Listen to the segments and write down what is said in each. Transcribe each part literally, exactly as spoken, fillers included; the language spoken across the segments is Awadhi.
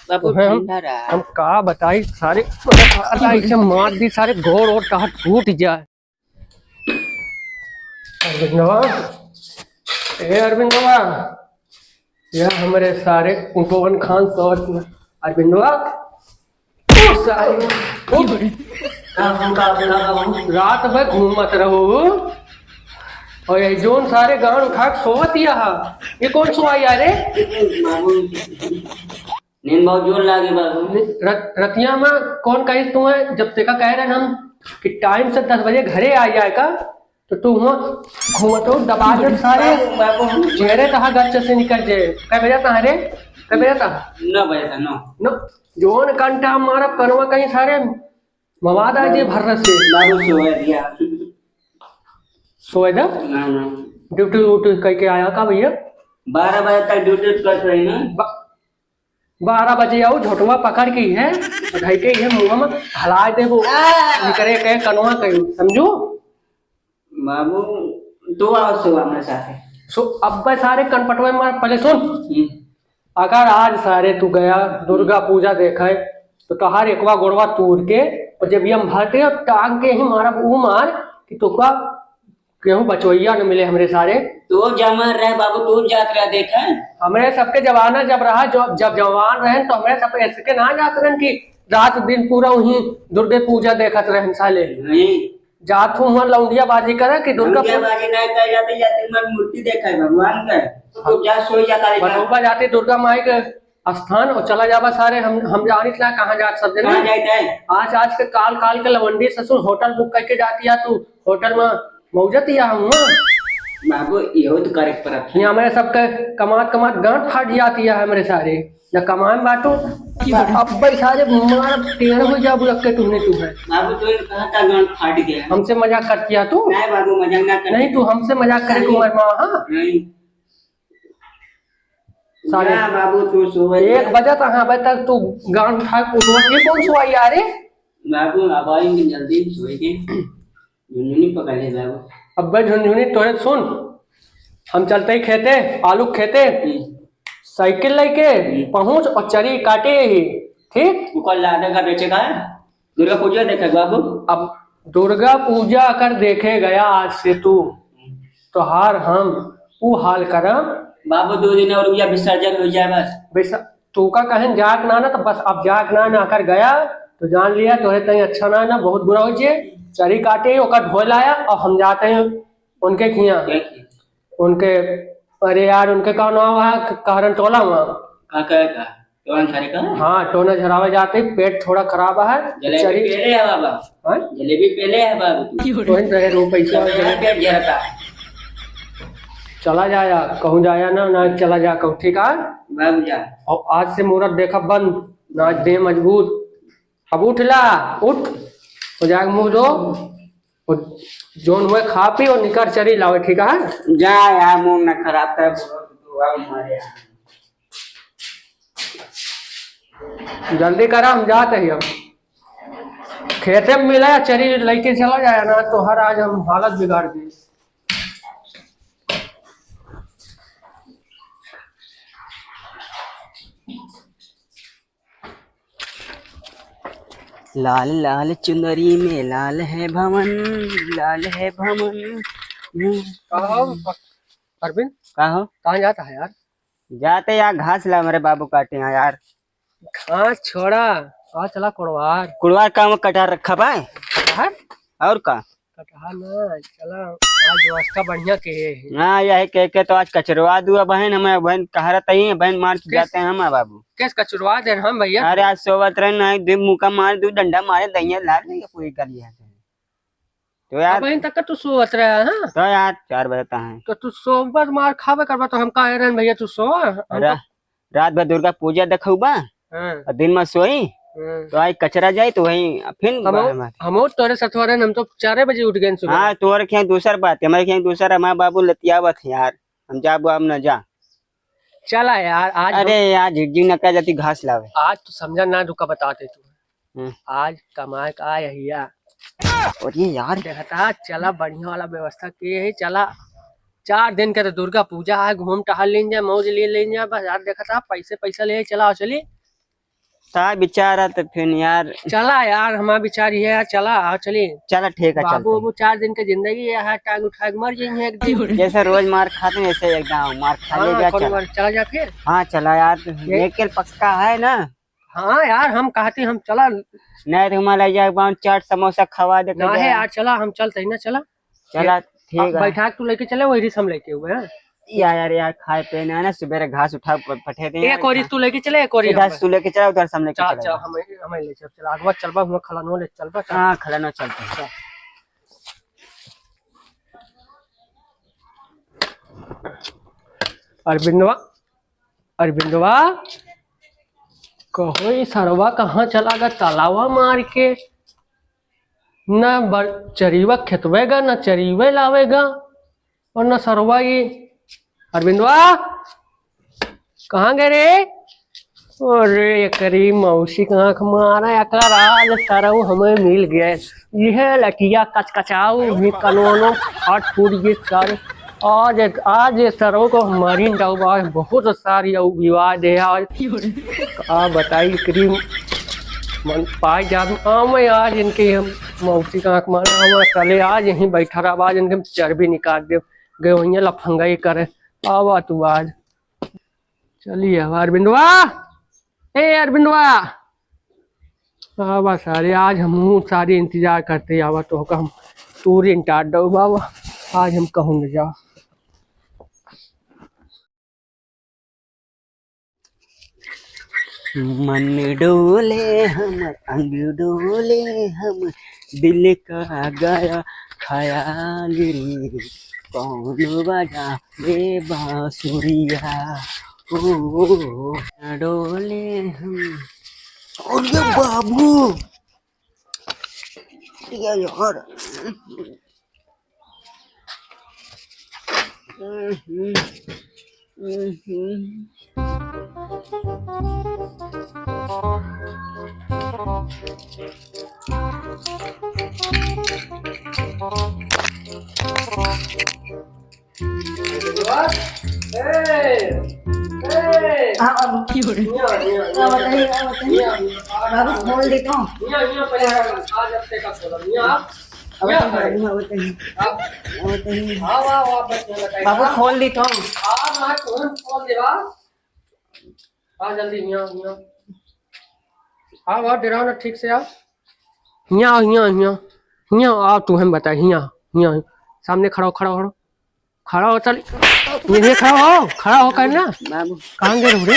बाबू, तोहे हम, ठंडा रहा। हम का बताई, सारे, पता ऐसे मार दी, सारे गोड़ और कहाँ टूट जाए। अरविंदवा, ए अरविंदवा, यह हमरे सारे कुंभवन खान सौत में। अरविंदवा, ओ सारे, ओ, रात भर घूमत रहो। और ये जोन सारे गांड उठा के सोवत ही रहा। ये कौन सोआ यार रे? बाबू, नींद बहुत जोर लागे बाबू। रत-, रतिया में कौन कहिस तुम्हें, जब तेका कहे रहे हम कि टाइम से दस बजे घरे आ जाए का, तो तू हुआ घूमत हो दबा के सारे बाबू, बाबू, हम चेहरे कहाँ गच्चे से निकल जाए। कै बजे था रे? कै बजे था? नौ बजे था, नौ। नौ। जोन कंटा मारा कनवा कहीं सारे मवाद आ जे भर से। बाबू सोए दिया। सोए दा? ना, ना। ड्यूटी व्यूटी करके आया का भैया? बारह बजे तक ड्यूटी कर रही ना। बा-, बारह बजे आऊ, झोटवा पकड़ के है, धई के है मुंह में हला देबो। आ! निकरे के कनवा कहीं, समझू? बाबू, तू आओ सो हमरे साथे। सो, अब्बे सारे कनपटवे मार, पहले सुन। हम्म। अगर आज सारे तू गया दुर्गा पूजा देखे, तो तोहार एकवा गोड़वा तूर के, और जब ये हम भरते और टांग के ही मारब, ऊ मार कि तोका केहू बचवैया न मिले हमरे सारे। तू जमर रहे बाबू, तू जात रहे देखे। हमरे सबके जमाना जब रहा, जो, जब जवान रहन, तो हमरे सब ऐसे के ना जात रहन कि रात दिन पूरा वहीं दुर्गे पूजा देखत रहन साले। नहीं। जात हूँ हुआं लौंडिया बाजी करे कि दुर्गा लौंडिया पूजा? बाजी नहीं करे जाते, जाते मन मूर्ति देखे भगवान का। तो हाँ। जा सोई जा काली का। बनौबा जाते दुर्गा माई के स्थान और चला जाबा सारे। हम, हम जानित ना कहाँ जात सब जने। कहाँ जाइत है? आज, आज के काल, काल के लवंडी ससुर होटल बुक करके जाती है, तू होटल में मौजत ही हम हुआ। बाबू, इहो तो करे के पड़त है। यहाँ हमारे सबके कमात, कमात गांठ फाट जाती है हमारे सारे। न कमान बाटो, अब भाई सारे मार टेढ़ हो जाबू, रख के तुमने तू है। बाबू, तो ये कहाँ का गांठ फाट गया? हमसे मजाक करती है तू? नहीं बाबू, मजाक ना कर। नहीं, तू हमसे मजाक करे नहीं। कुमार माँ, हाँ? नहीं। सारे ना बाबू, तू सो एक बजे तक, हाँ, बजे तक तू गांठ उठा के उठवा, ये कौन सोआ यार रे? बाबू, अब आएंगे जल्दी सोए के। झुनझुनी पकड़ ले बाबू। अब्बे झुनझुनी, तोहे सुन, हम चलते ही खेते, आलू खेते, हम्म। साइकिल लेके हम्म। पहुँच और चरी काटे ही, ठीक? तू कल लादा का बेचे का है? दुर्गा पूजा देखे बाबू। अब दुर्गा पूजा अगर देखे गया आज से तू, हम्म। तोहार हम ऊ हाल करम। बाबू, दो दिन और रुक जा, विसर्जन हो जाए बस। विस-, तू का कहें जाक ना, ना, तो बस अब जाक ना, ना कर गया, तो जान लिया, तोहरे तई अच्छा ना, ना, बहुत बुरा हो जे। चरी काटे, ओकर ढोल आया, और हम जाते हैं उनके खिया। क्या किया? उनके, अरे यार, उनके का नाम है, क-, कहरन टोला में। का, का, का? टोना झारे का? हाँ, टोना झरावे जाते, पेट थोड़ा खराब है। जलेबी चरी पहले है बाबा। हाँ? जलेबी पहले है बाबू। कोई तो है, रो पैसा सब है, जलेबी। पेट झरता। चला जाया, कहूँ जाया ना, ना चला जा कहूँ, ठीक है? बाबू जा। और आज से मुहूर्त देखा बंद, ना दे मजबूत। अब उठ ला, उठ, हो जाए मुँह धो, और जोन हुए खा पी और निकर चरी लावे, ठीक है? जा यार, मुँह ना खराब कर, बोलो तो दुआ मारे। जल्दी करा, हम जाते ही अब। खेते में मिला या चरी लेके चला जाए ना, तो हर आज हम हालत बिगाड़ दी। लाल लाल चुनरी में लाल है भवन, लाल है भवन। का हो, अरविंद? का हो? कहाँ जाता है यार? जाते यार, घास ला मेरे बाबू काटे हैं यार। घास छोड़ा, आ चला कुड़वार। कुड़वार का में कटहर रखा बा? कटहर? और का? कटहर ना, चला, आज व्यवस्था बढ़िया के है। हाँ, यही कह के तो आज कचरवा दुआ बहन, हमें बहन कह रहता ही, बहन मार के किस जाते हैं हम बाबू। किस कचरवा दे हम भैया? अरे आज सोवत रहे ना, एक दिन मुका मार, दो डंडा मारे, दहिया लार नहीं पूरी कर लिया। तो यार, अबहिन तक तू सोवत रहा, हाँ? तो यार, चार बजे तक है। तो तू सोवत मार खाबे करबा, तो हम कहे रहन भैया, तू सो, हम रा-, तो रात भर दुर्गा पूजा देखौबा, हाँ। और दिन में सोई, हाँ। तो आई कचरा जाई, तो वही फिर हमो, बाहर मार। हमो तोरे साथ रहन, हम तो चारे बजे उठ गए सुबह। हाँ, तोरे क्या दूसर बात है, हमारे क्या दूसर, हमारे बाबू लतियावत है यार, हम जाबो, हम न जा। चला यार, आज अरे हम यार, झिझिक न कह जाती घास लावे। आज तू समझा ना, रुका बताते तू। हम्म। आज कमाए का आया हिया। अरे यार। देखता, चला बढ़िया वाला व्यवस्था किए है, चला। चार दिन के तो दुर्गा पूजा है, घूम टहल लेन जाए, मौज ले लेन जाए, बस यार देखता, पैसे पैसा ले चला, चली। ता बिचारा तो फिर यार। चला यार, हमारा बिचार ये है यार, चला, हाँ, चली। चला, ठीक है, बाबू, चलते हैं। बाबू, चार दिन के जिंदगी है, टांग उठा के मर जाएंगे एक दिन। जैसे रोज मार खाते हैं, वैसे एकदम मार खा हाँ, लेगा, कौन चला। मार, चला जा फिर। हाँ, चला यार, ये निकल पक्का है ना? हाँ यार, हम कहते हम चला। नहीं तो हमारा ले जाए, बावन चाट समोसा खवा दे के ना है जा। यार, चला, हम चलते हैं ना, चला। चला, ठीक अब है। बैठा के तू लेके चले, वही रिस हम लेके हुए हैं। या यार, यार, खाए पे ना, ना, सुबेरे घास उठा प-, पठे दे एक यार। और रिस तू लेके चले, एक और रिस इधर हम से तू लेके चला, उधर से हम लेके चल, चला चल, जाए। हम, हम ले चल, चल, आगवा चलबा, हुआ खलानो ले चलबा, चल। हाँ, खलानो चलते हैं। चल। अरविंदवा, अरविंदवा, कहो ई सरवा कहाँ चला गा तालावा मार के? ना बर-, चरीवा खेतवे गा, ना चरीवे लावे गा, और ना सरवा ई। अरविंदवा, कहाँ गए रे? अरे एकरी मौसी का आँख मारा, एकरा आज सरऊ हमें मिल गए। यह लटिया कचकचाऊ भी कनोनो फाट फूट गए सारे। आज एक, आज ये सरऊ को हमारी डौबा बहुत सारी अउ विवाद है आज। का बताई एकरी मन पाए जाब। हाँ, मैं आज इनके हम मौसी का आँख मारा, हम चले आज यहीं बैठा रहा, आज इनके हम चर्बी निकाल दे। गए वहीं लफंगाई करे। आवा तू आज। चलिए, अब अरविंदवा, ए अरविंदवा, आवा सारे, आज हम सारे इंतजार करते आवा तो हम तूरे इंटार दो बाबा, आज हम कहूँ न जाओ। मन डोले हम, अंग डोले हम, दिल का गया ख्याल रे, कौन बजा रे बांसुरिया, ओ, डोले हम। अरे बाबू, ये यार। ए, ए। हाँ, बाबू। हियाँ, हियाँ, हियाँ। हाँ, बताइए, हाँ, बताइए। हियाँ, हियाँ। बाबू, खोल देता हूँ। हियाँ, हियाँ, पहले आ, आ, जब तक आप बोलो, हियाँ। अब हियाँ, बताइए, बाबू, हाँ, बताइए। आप। हाँ, बताइए। हाँ, वाह, वाह, बस हियाँ बताइए। बाबू, हाँ। खोल देता हूँ। हाँ, हाँ, तुरंत खोल देवा। आ जल्दी, हियाँ, हियाँ। आओ, आओ, डराओ ना, ठीक से आओ। हियाँ आओ, हियाँ, हियाँ। हियाँ आओ, तू हम बता, हियाँ, हियाँ। सामने खड़ा हो, खड़ा हो, खड़ा हो। खड़ा हो, चल। ये, ये खड़ा हो, खड़ा हो, कर ना। बाबू। कहाँ गए रहो रे?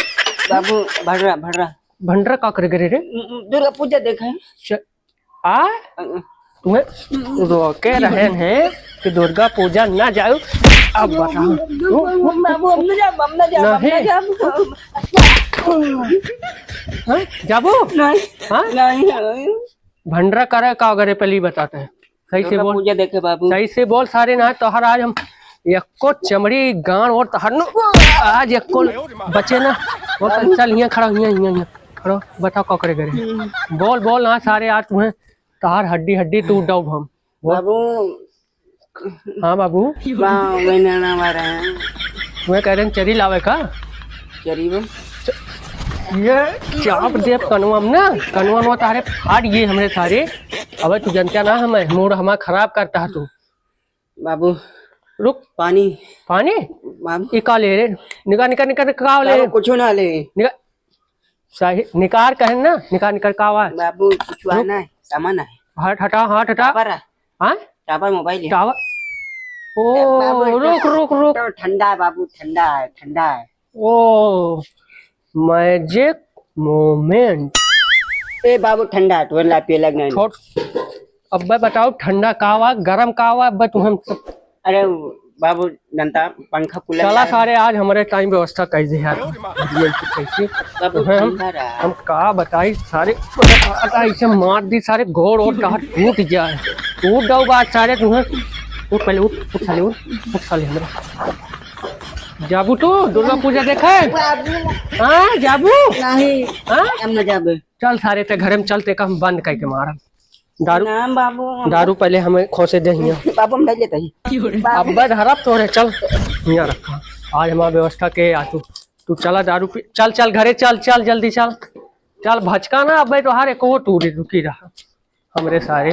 बाबू, भंडरा, भंडरा। भंडरा का करे गए रे? दुर्गा पूजा देखे। च-, आ? अ, अ। तुम्हें रोके रहे हैं कि दुर्गा पूजा ना जाओ। अब बताओ। बाबू, हम ना जाब, हम ना जाब, हम ना नहीं। जाब। हाँ? जाबो? नहीं। हाँ? नहीं, नहीं। भंडरा करे का करे पहले ही बताते हैं। सही से दुर्गा बोल। पूजा देखे बाबू। सही से बोल सारे ना, तोहर आज हम एको चमड़ी गांड और तोहर नु, आज एको बचे ना। बोल, चल, चल, हियाँ खड़ा, हियाँ, हियाँ, हियाँ। खड़ा, बताओ का करे करे। हम्म। बोल, बोल ना सारे, आज तुम्हें तोहार हड्डी हड्डी तोड़ डाउब हम। बोल। बाबू। हाँ बाबू। बा, वही नाना मारा है। तुम्हें कह रहे हैं चरी लावे का? चरी बा। च-, ये चाप देब कनवा में ना, कनवा में तारे फाट गए हमरे सारे। अबे तू जनता ना हमें, मूड हमारा खराब करता है तू। बाबू। रुक। पानी। पानी? बाबू। ई का ले रे? निका, निका, निका, निका, का ले? बाबू, कुछ ना ले। निका-, सही, निकार कहन ना, निकार, निकार, का आवाज? बाबू, कुछ रुक। आना है, सामान है। हट, हटा, हट, हटा। टावर है। हाँ? टावर मोबाइल है। टावर? ओ, ए, बाबू, रुक, रुक, रुक। तो ठंडा है बाबू, ठंडा है, ठंडा है। ओ, magic moment। ए बाबू, ठंडा है, तोरे ला पिए लग नहीं। छोट, अब्बे बताओ, ठंडा का हुआ, गरम का हुआ, अब्बे तुम्हें सब अरे बाबू, जनता पंखा कूलर चला लगा। सारे, आज हमारे टाइम व्यवस्था कैसे है यार? कैसे? सब तुम्हें हम, ठंडा रहा। हम का बताई सारे, ऐसे मार दी सारे, गोड़ और कहाँ टूट गया है, टूट जाओ बात सारे तुम्हें। उठ पहले, उठ, उठ साले, उठ, उठ साले हमारे। जाबू तू दुर्गा पूजा देखे? बाबू। हाँ, जाबू? नहीं, हाँ? हम न जाबे। चल सारे, ते घरे में चलते का हम बंद करके मारब। दारू, ना बाबू, हम दारू पहले हमें खोसे दे हियाँ। बाबू, हम नहीं लेते ही। अब्बे धरब तोरे, चल, हियाँ रखा। आज हमार व्यवस्था के आ तू, तू चला दारू पी, चल, चल, घरे चल, चल, जल्दी चल। चल भचका ना, अबे तोहार एको टूरी रुकी रहा हमरे सारे।